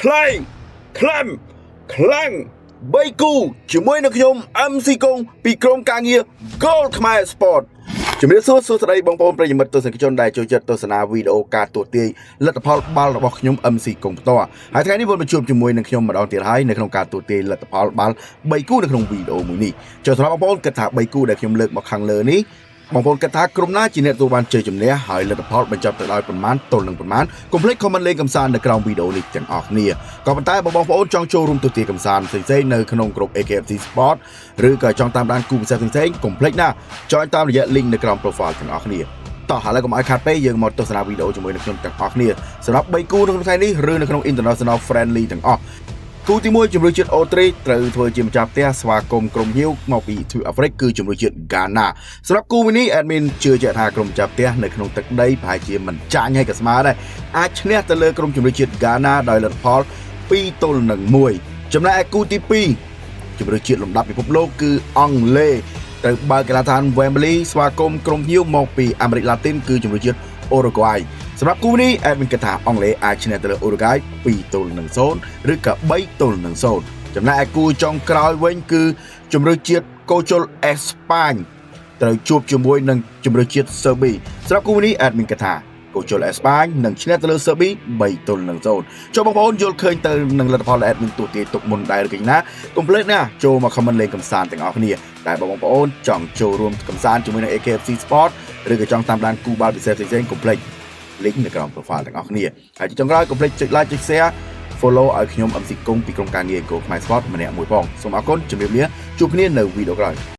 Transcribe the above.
ខ្លែងខ្លាំងខ្លាំងបីគូជាមួយនឹងខ្ញុំ MC កងពីក្រុមការងារ Goal ខ្មែរ Sport ជំរាបសួរសួស្តីបងប្អូនប្រិយមិត្តទស្សនិកជនដែលចូលចិត្តទស្សនាវីដេអូការទស្សន៍ទាយលទ្ធផលបាល់របស់ខ្ញុំ MC កងផ្ទាល់ហើយថ្ងៃនេះវិលមកជួបជាមួយនឹងខ្ញុំម្ដងទៀតហើយនៅក្នុងការទស្សន៍ទាយលទ្ធផលបាល់3គូនៅក្នុងវីដេអូមួយនេះចុះសម្រាប់បងប្អូនគិតថា3គូដែលខ្ញុំលើកមកខាងលើនេះបងប្អូនគិតថាក្រុមណាជាអ្នកទទួលបានជ័យជំនះហើយលទ្ធផលបញ្ចប់ទៅដោយប៉ុន្មានទល់នឹងប៉ុន្មានកុំភ្លេច comment លេងកំសាន្តនៅក្រោមវីដេអូនេះទាំងអស់គ្នាក៏ប៉ុន្តែបើបងប្អូនចង់ចូលរួមទស្សន៍ទាយកំសាន្តផ្សេងៗនៅក្នុងក្រុម AKFC Sport ឬក៏ចង់តាមដានគូពិសេសផ្សេងៗកុំភ្លេចណា join តាមរយៈ link នៅក្រោម profile ទាំងអស់គ្នាតោះឥឡូវកុំឲ្យខាតពេកយើងមកទស្សនាវីដេអូជាមួយនឹងខ្ញុំទាំងអស់គ្នាសម្រាប់3គូនៅក្នុងថ្ងៃនេះឬនៅក្នុង International Friendly ទាំងអស់គូទី1ជម្រើសជាតិអូទ្រីត្រូវធ្វើជាម្ចាស់ផ្ទះស្វាគមន៍ក្រុមភ្ញៀវមកពីទ្វីបអាហ្វ្រិកគឺជម្រើសជាតិហ្គាណាសម្រាប់គូមួយនេះ admin ជឿជាក់ថាក្រុមម្ចាស់ផ្ទះនៅក្នុងទឹកដីប្រហែលជាមិនចាញ់ហើយក៏ស្មើដែរអាចឈ្នះទៅលើក្រុមជម្រើសជាតិហ្គាណាដោយលទ្ធផល2ទល់នឹង1ចំណែកឯគូទី2ជម្រើសជាតិលំដាប់ពិភពលោកគឺអង់គ្លេសត្រូវបើកកីឡាដ្ឋាន Wembley ស្វាគមន៍ក្រុមភ្ញៀវមកពីអាមេរិកឡាទីនគឺជម្រើសជាតិអូរុហ្គាយសម្រាប់គូនេះ admin គិតថាអង់គ្លេសអាចឈ្នះទៅលើអូរុហ្គាយ2ទល់នឹង0ឬក៏3ទល់នឹង0ចំណែកឯគូចុងក្រោយវិញគឺជម្រើសជាតិកូជុលអេស្ប៉ាញត្រូវជួបជាមួយនឹងជម្រើសជាតិសេឺប៊ីសម្រាប់គូនេះ admin គិតថាកូជុលអេស្ប៉ាញនឹងឈ្នះទៅលើសេឺប៊ី3ទល់នឹង0ចុះបងប្អូនយល់ឃើញទៅនឹងលទ្ធផលដែល admin ទស្សន៍ទាយទុកមុនដែរឬគេណាកុំភ្លេចណាចូលមក comment លេងកំសាន្តទាំងអស់គ្នាតែបើបងប្អូនចង់ចូលរួមកំសាន្តជាមួយនឹង AKFC Sport ឬក៏ចង់តាមដានគូបាល់ពិសេសផ្សេងៗកុំភ្លេច link នៅក្រោម profile ទាំងអស់គ្នាហើយជាចុងក្រោយកុំភ្លេចចុច like ចុច share follow ឲ្យខ្ញុំ MC គង់ពីក្រុមការងារ Go ខ្មែរ Sport ម្នាក់មួយផងសូមអរគុណជម្រាបលាជួបគ្នានៅវីដេអូក្រោយ។